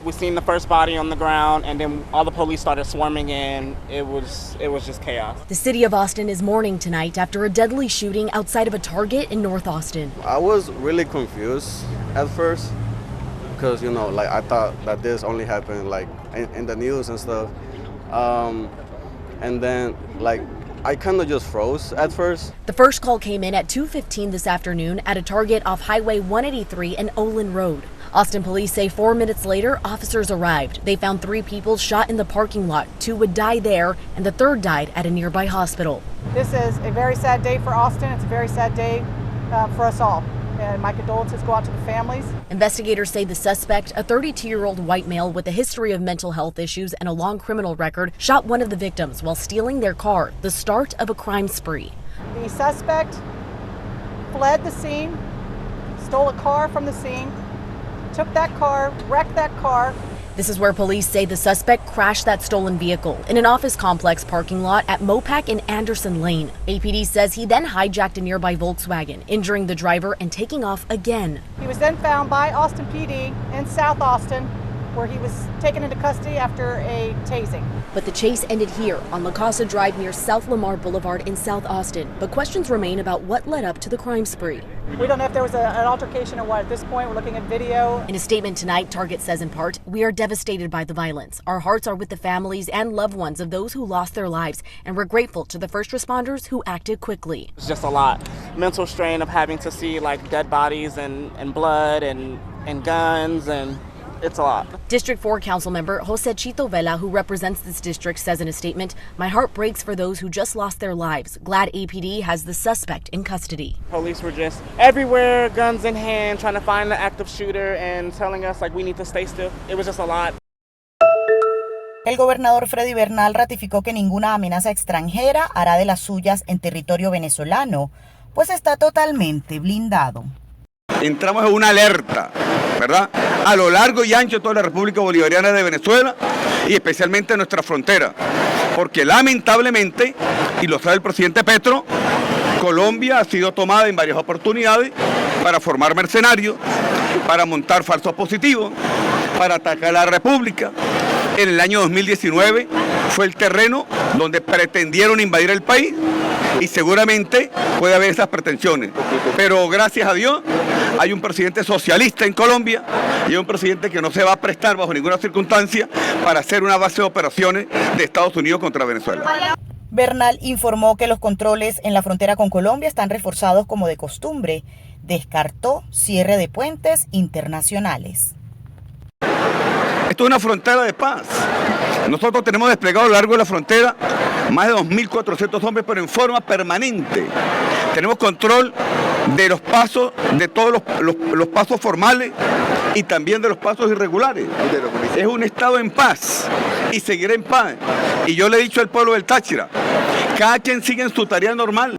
We seen the first body on the ground and then all the police started swarming in. It was just chaos. The city of Austin is mourning tonight after a deadly shooting outside of a Target in North Austin. I was really confused at first because like, I thought that this only happened, like, in the news and stuff. And then, like, I kind of just froze at first. The first call came in at 2:15 this afternoon at a Target off Highway 183 and Olin Road. Austin police say 4 minutes later, officers arrived. They found three people shot in the parking lot. Two would die there, and the third died at a nearby hospital. This is a very sad day for Austin. It's a very sad day for us all. And my condolences go out to the families. Investigators say the suspect, a 32-year-old white male with a history of mental health issues and a long criminal record, shot one of the victims while stealing their car, the start of a crime spree. The suspect fled the scene, stole a car from the scene, took that car, wrecked that car. This is where police say the suspect crashed that stolen vehicle in an office complex parking lot at Mopac and Anderson Lane. APD says he then hijacked a nearby Volkswagen, injuring the driver and taking off again. He was then found by Austin PD in South Austin, where he was taken into custody after a tasing. But the chase ended here on La Casa Drive near South Lamar Boulevard in South Austin. But questions remain about what led up to the crime spree. We don't know if there was an altercation or what. At this point, we're looking at video. In a statement tonight, Target says in part, "We are devastated by the violence. Our hearts are with the families and loved ones of those who lost their lives, and we're grateful to the first responders who acted quickly." It's just a lot. Mental strain of having to see, like, dead bodies and blood and guns, and it's a lot. District 4 Council Member Jose Chito Vela, who represents this district, says in a statement, "My heart breaks for those who just lost their lives. Glad APD has the suspect in custody." Police were just everywhere, guns in hand, trying to find the active shooter and telling us, like, we need to stay still. It was just a lot. El gobernador Freddy Bernal ratificó que ninguna amenaza extranjera hará de las suyas en territorio venezolano, pues está totalmente blindado. Entramos en una alerta, ¿verdad? A lo largo y ancho de toda la República Bolivariana de Venezuela y especialmente en nuestra frontera. Porque lamentablemente, y lo sabe el presidente Petro, Colombia ha sido tomada en varias oportunidades para formar mercenarios, para montar falsos positivos, para atacar a la República. En el año 2019 fue el terreno donde pretendieron invadir el país y seguramente puede haber esas pretensiones. Pero gracias a Dios hay un presidente socialista en Colombia y hay un presidente que no se va a prestar bajo ninguna circunstancia para hacer una base de operaciones de Estados Unidos contra Venezuela. Bernal informó que los controles en la frontera con Colombia están reforzados como de costumbre. Descartó cierre de puentes internacionales. Esto es una frontera de paz. Nosotros tenemos desplegado a lo largo de la frontera más de 2.400 hombres, pero en forma permanente. Tenemos control de los pasos, de todos los pasos formales y también de los pasos irregulares. Es un estado en paz y seguirá en paz. Y yo le he dicho al pueblo del Táchira, cada quien sigue en su tarea normal.